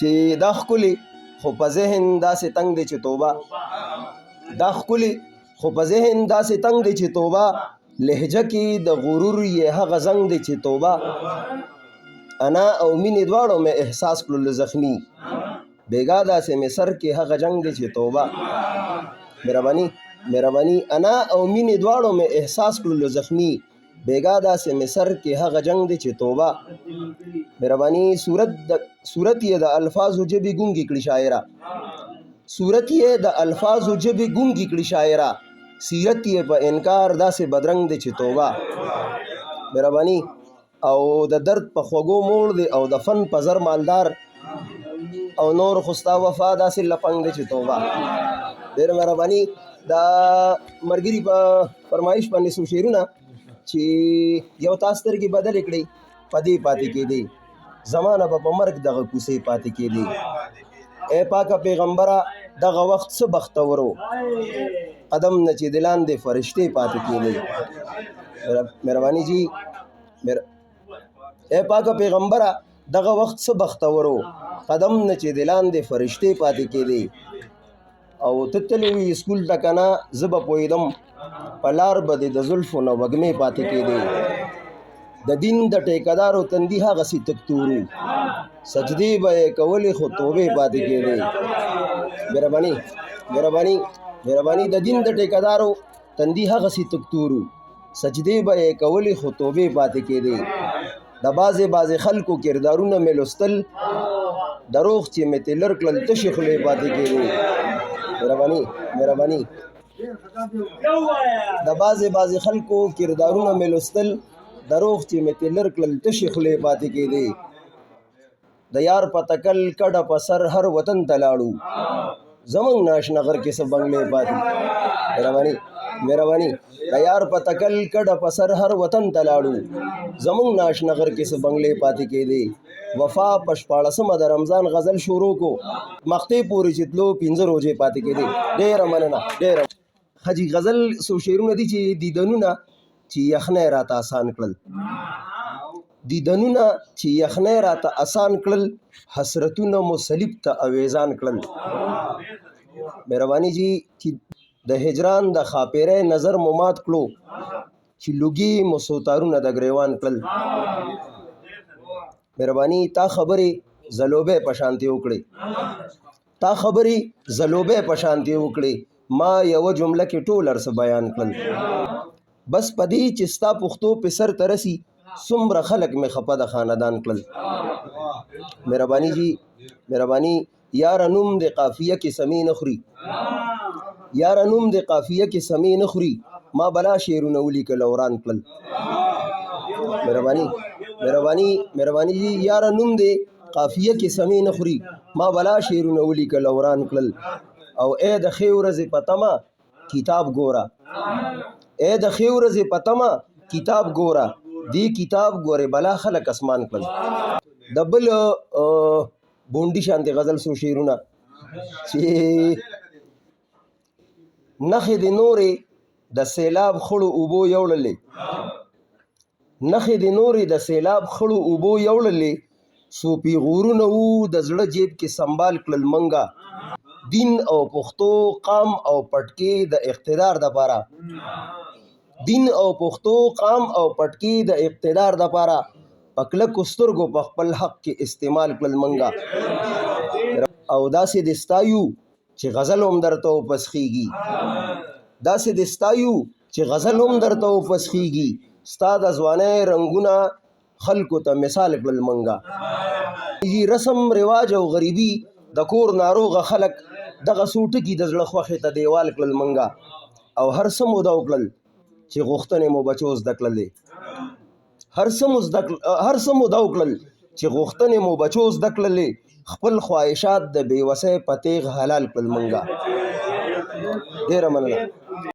چې دا ښکلي خو په ذهن داسې تنګ دی چې توبه، دا ښکلي خو په ذهن داسې تنګ دی چې توبه، لهجه کې د غرور یې هغه زنګ دی چې توبه. انا او مینې دواړو مې احساس کړلو زخمی، بیګا داسې مې سر کې هغه جنګ دی چې توبه. مهرباني مهرباني. انا او مینې دواړو مې احساس کړلو زخمی، بیګا داسې مې سر کې هغه جنګ دی چې توبه. مهرباني. صورت د صورت یې د الفاظو ژبې ګونګې کړي شاعره، صورت یې د الفاظو ژبې ګونګې کړي شاعره، سیرت یې په انکار داسې بدرنګ دی چې توبه. مهرباني. او د درد په خوږو موړ دی او د فن په زر مالدار، او نور خو ستا وفا داسې لپنګ دی چې توبه. ډېره مهرباني. دا مرګري په فرمایش باندې څو شعرونه چې یو تا سترګې بدلې کړې په دې پاتې کېدې، زمانه به په مرګ دغه کوڅې پاتې کېدې. ای پاکه پیغمبره دغه وخت څه بختورو، قدم نه چې د لاندې فرشتې پاتې کېدې. مهرباني جی. اے پاکه پیغمبره دغه وخت څه بختورو، قدم نه چې د لاندې فرشتې پاتې کېدې. او ته تللی وي سکول ته که نه زه به پوهېدم، په لار به دې د زلفو نه وږمې پاتې کېدې. د دین د ټیکدارو تندي هغسې تک تورو، سجدې به یې کولې خو توبې پاتې کېدې. مهرباني مهرباني مهرباني. د دین د ټیکدارو تندي هغسې تک تورو، سجدې به یې کولې خو توبې پاتې کېدې. د بعضې بعضې خلکو کردارونه مې لوستل، دروغ چې مې ترې لر کړل تشې خولې پاتې کېدې. مهرباني مهرباني. د بعضې بعضې خلکو کردارونه مې لوستل، دروغ چې مې ترې لر کړل تشې خولې پاتې کېدې. د یار په تکل کډه په سر هر وطن ته لاړو، زمونږ ناشنا غر کې څه بنګلې پاتې. مهرباني مهرباني. د یار په تکل کډه په سر هر وطن ته لاړو، زمونږ ناشنا غر کې څه بنګلې پاتې کېدې. وفا په 16مه د رمضان غزل شروع کو، مختې پورې چې تلو 5 روزې پاتې کېدې. ډېره مننه ډېره. حاجي غزل څو شعرونه دي چې دیدنونه چې یخنۍ راته اسان کړل، دیدنونه چې یخنۍ راته اسان کړل، حسرتونه مو صلیب ته اویزان کړل. مهرباني جی. چې د هجران د خاپیرۍ نظر مو مات کړو، چې لوګي مو سوتارونه د ګریوان کړل. مهرباني. تا خبرې زلوبې په شانتې وکړې، تا خبرې زلوبې په شانتې وکړې، ما یوه جمله کې ټول هر څه بیان کړل. بس په دې چې ستا پښتو په سر ته رسي، څومره خلک مې خپه د خاندان کړل. مهرباني جی مهرباني. یاره نوم د قافیه کې سمې نه خوري، یاره نوم د قافیه کې سمې نه خوري، ما بلا شعرونه ولیکل او وران کړل. مهرباني مهرباني مهرباني جی. یاره نوم د قافیه کې سمې نه خوري، ما بلا شعرونه ولیکل او وران کړل. او ای د ښې ورځې په تمه کتاب ګوره، ای د ښې ورځې په تمه کتاب ګوره، دې کتاب ګورې بلا خلک اسمان کړل. د بل بونډي شانتې غزل څو شعرونه چې نښې دې نورې د سیلاب خړو اوبو یوړلې، نښې دې نورې د سیلاب خړو اوبو یوړلې، څو پیغورونه وو د زړه جیب کې سنبال کړل منګه. دین او پښتو قام او پټکې د اقتدار دپاره، دین او پښتو قام او پټکې د اقتدار دپاره، په کلکو سترګو په خپل حق کې استعمال کړل منګه. او داسې دې ستایو چې غزل هم درته وپسخېږي، داسې دې ستایو چې غزل هم درته وپسخېږي، ستا د ځوانۍ رنګونه خلکو ته مثال کړل منګه. رسم رواج او غریبي د کور ناروغه خلک دغه څو ټکي د زړه خوښې ته دیوال کړل منګه. او هر څه مو دا وکړل چې غوښتنې مو بچو زده کړلې، هر څه مو زده هر څه مو دا وکړل چې غوښتنې مو بچو زده کړلې، خپل خواهشات د بې وسۍ په تیغ حلال کړل منګه. ډېره مننه.